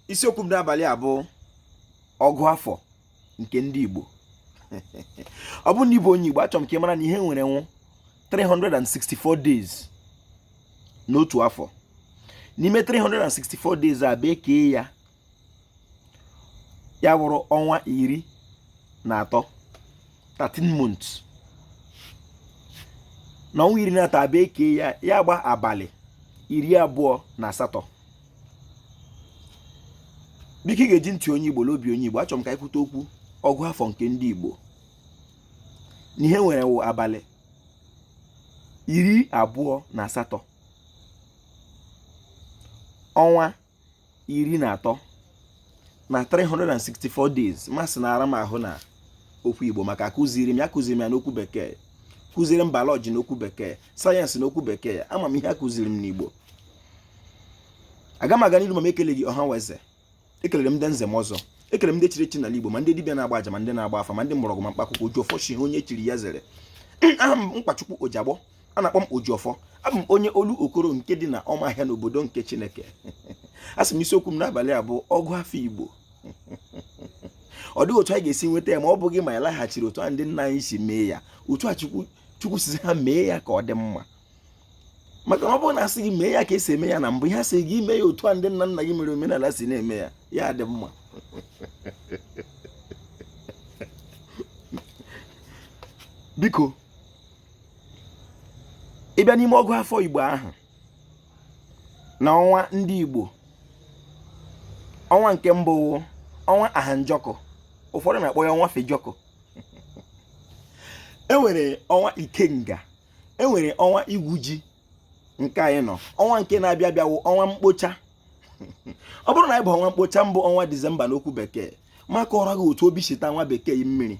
Isiokwu m n'abalị a bụ ọgụ afọ nke ndị Igbo. Ọ bụrụ na ị bụ onye Igbo, achọrọ m ka ị mara na ihe nwere wụ 364 days n'otu afọ. N'ime 364 days a, bịa kee ya, ya bụrụ ọnwa 13, 13 months. Na ọnwa 13 abịa kee ya, ya gba abalị 28. Biko, ị ga-eji ntị onye Igbo na obi onye Igbo. Achọrọ m ka anyị kwute okwu ọgụ afọ nke ndị Igbo, na ihe nwere wụ abalị 28, ọnwa 13 na 364 days. Masị na ara m ahụ na okwu Igbo, maka akụziri m ya, akụziri m ya n'okwu bekee, kụziri m biology n'okwu bekee, sayensị n'okwu bekee. Ama m ihe akụziri m n'Igbo. Aga m aga n'ilu ma m ekeleghị ọha eze. Ekelere m ndị nze m ọzọ, ekele m ndị chiri echi n'ala Igbo, ma ndị dibịa na-agba aja, ma ndị na-agba afa, ma ndị mgbọrọgwụ, ma mkpa akwụkwọ. Ojiọfọ shi ihe onye chiri ya zere. Aha m Mkpachukwu Ojiagbọ, a na-akpọ m Ojiọfọ. Abụ m onye olu okoro nke dị na ọmahịa n'obodo nke Chineke. A sị m isiokwu m n'abalị a bụ ọgụ afọ Igbo. Ọ dịghị otu anyị ga-esi nweta ya ma ọ bụghị ma anyị laghachiri otu a ndị nna anyị si mee ya, otu a Chukwu sizi ha mee ya ka ọ dị mma. Maka na ọ bụrụ na asị gị mee ya ka esi eme ya na mbụ, ihe asị gị mee ya otu a ndị nna nna gị mere omenala si na-eme ya, ya dị mma. Biko, ị bịa n'ime ọgụ afọ Igbo ahụ na ọnwa ndị Igbo, ọnwa nke mbụ ọnwa Ahanjọkụ, ụfọdụ na-akpọ ya ọnwa Fejọkụ. E nwere ọnwa Ikenga, e nwere ọnwa igwu ji nke anyị nọ. Ọnwa nke na-abịa abịa wụ ọnwa mkpocha. Ọ bụrụ na anyị bụ ọnwa mkpocha mbụ, ọnwa Disemba n'okwu bekee, ma kọrọ gị otu obi si taa nwa bekee mmiri,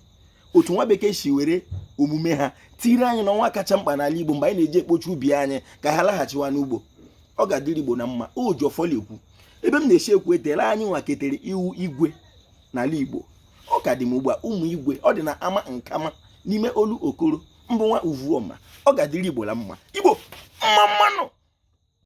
otu nwa bekee si were omume ha tiri anyị n'ọnwa kacha mkpa n'ala Igbo, mgbe anyị na-eji ekpocha ubi anyị ka ha laghachiwa n'ugbo. Ọ ga-adịrị Igbo na mma. Ojiọfọ ekwu ebe m na-esi ekwu etela anyị nwa ketere iwu igwe n'ala Igbo. Ọ ka dị m ugbu a, ụmụ igwe ọ dị na ama nkama n'ime olu okoro mbụ nwa uvuoma. Ọ ga-adịrị Igbo la mma. Igbo mma mma nụ.